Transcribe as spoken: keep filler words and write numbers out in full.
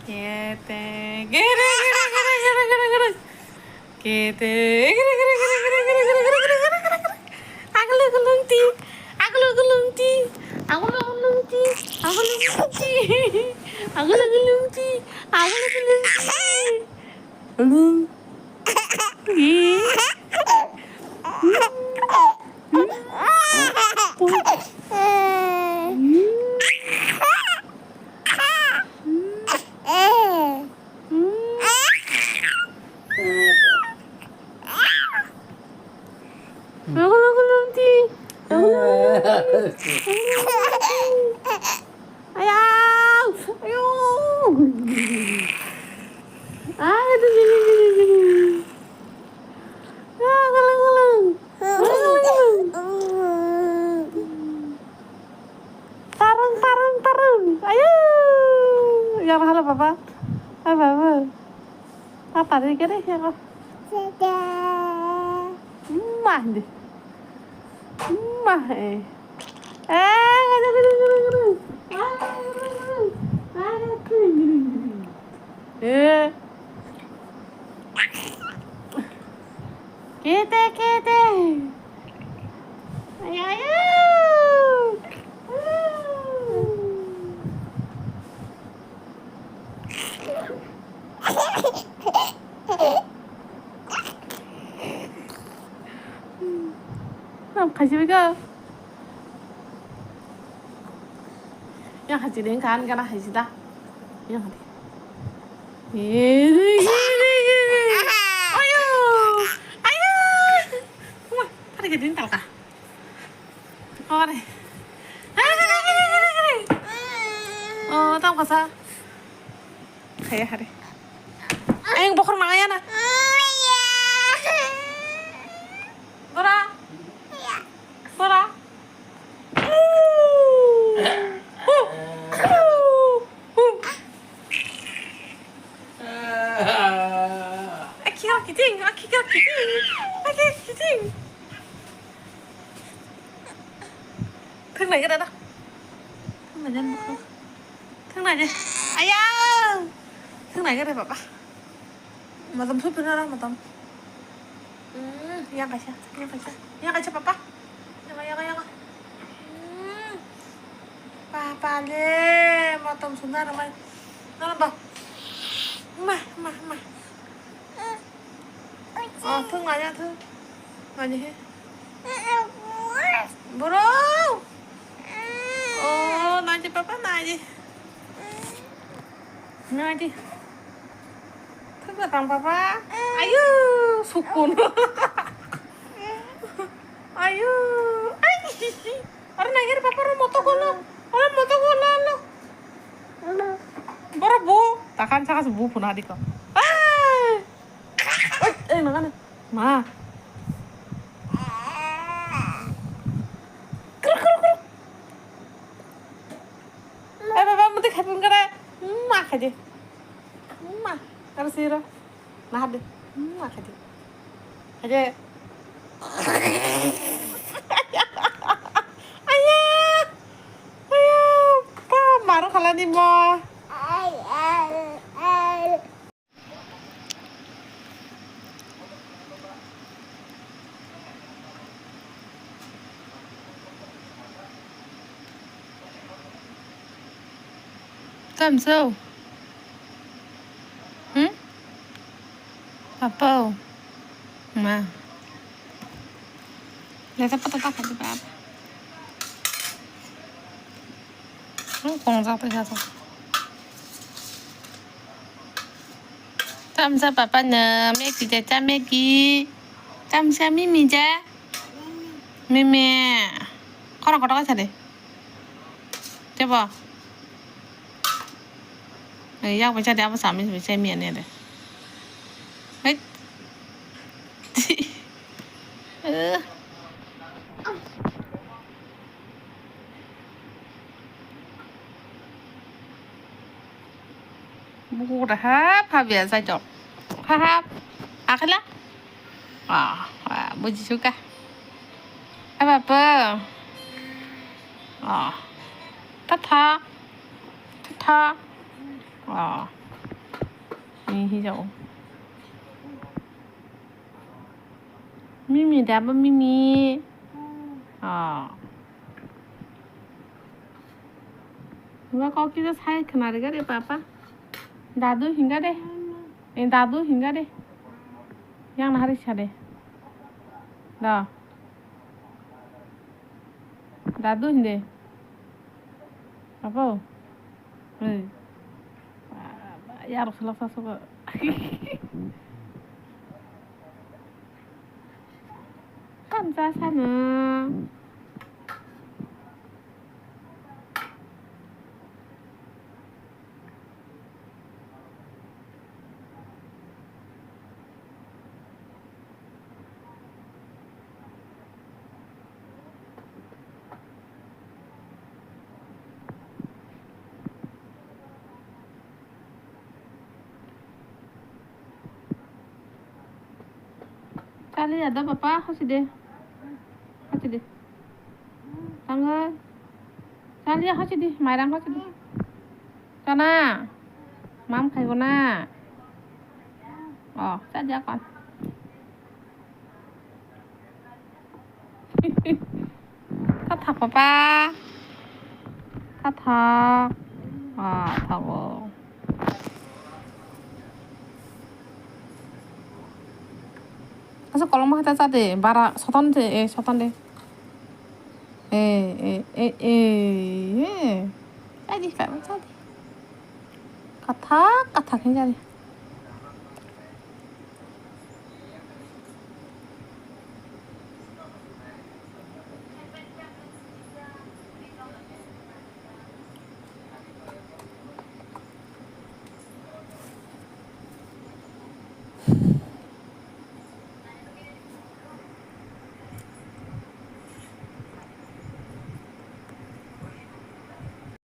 Kete, gere, gere, gere, gere, gere, gere. Kete, gere, gere, gere, gere, gere, gere, gere, gere, gere. Aglu gulung ti, aglu gulung ti, aglu gulung ti, aglu gulung ti, aglu gulung ti, aglu gulung ti. Aglu. Ayaw! Ayaw! Ah, galang, galang. Galang, galang. Tarung, tarung, tarung. Ayaw! Yang halo, Papa. Hai, Papa. Papa, dia kena siapa? Mah, deh. Mah, eh. Eh, ngajak, ngajak, ngajak, ngajak. Eh. Kete, kete. Ayo, ayo. Nam khaisi bai kha. Yang hachi deng kan kana haisi da. Yang hachi. Ayo. Ayo. Wah, tadi gedin talka. Ore. Oh, tam kasa. Kaya hari. Ayang bokhor mangaya na. Bora. Bora. Aki kiting, aki kiting, aki kiting. Thang nai kira da. Thang nai jan bukho. Thang nai je. Aya. Thang nai kira papa. Matam supi na matam. Hmm, yang kaisa, yang kaisa, yang kaisa papa. Yang, yang, yang. Hmm. Papa le, matam sunda ramai. Nang ba. Mah, mah, mah. Oh, thung aja thung. Aja he. Bro. Oh, nanti papa nanti. Nanti. Thung tang papa. Ayo, sukun. Ayo. Ai. Aro nai gari papa ro moto golo. Aro moto golo lo. Boro bu. Takan sakas bu puna diko. Ai. Oi, eh, makanya. Ma. Kruk, kruk, kruk. Eh, baba, mati khai pun kare. Ma khai de. Ma. Kare siro. Nah, de. Ma khai de. Khai de. Aya. Aya. Pa, maru khalani mo. Tamsau. Hmm? Apa? Ma. Leta pata pata di baba. Hmm, kong jak ta jak. Tamsa papa no Maggie ja cha Maggie. Tamsa mimi ja. Mimi. Khorang kotor khe sa de. Chebo. Yak bai cha de abo sami bai cha miya ne de. Hai. Eh. Buku da hap hap ya sai chok. Hap hap. Akhala. Ah, ah, buji suka. Apa apa? Ah. Tata. Tata. Ah. Ni hijao. Mimi da bo Mimi. Oh. Ba kok kisa sai khna riga de papa. Dadu hinga de. Eh, dadu hinga de. Yang na hari sa de. Da. Dadu hinde. Apo. Hei. Yarok selak sa suka. Kam sa sana. Chaliya da papa, hosi de. Hosi de. Tango. Chaliya hosi de, mairang hosi de. Chana. Mam khaigo na. Oh, chaja kon. Kathak papa. Kathak. Ah, thago. Asa kolom hata chade, bara soton de, eh, soton de. Eh, eh, eh, eh, eh. Chadi, chadi. Kathak, kathak hin chadi.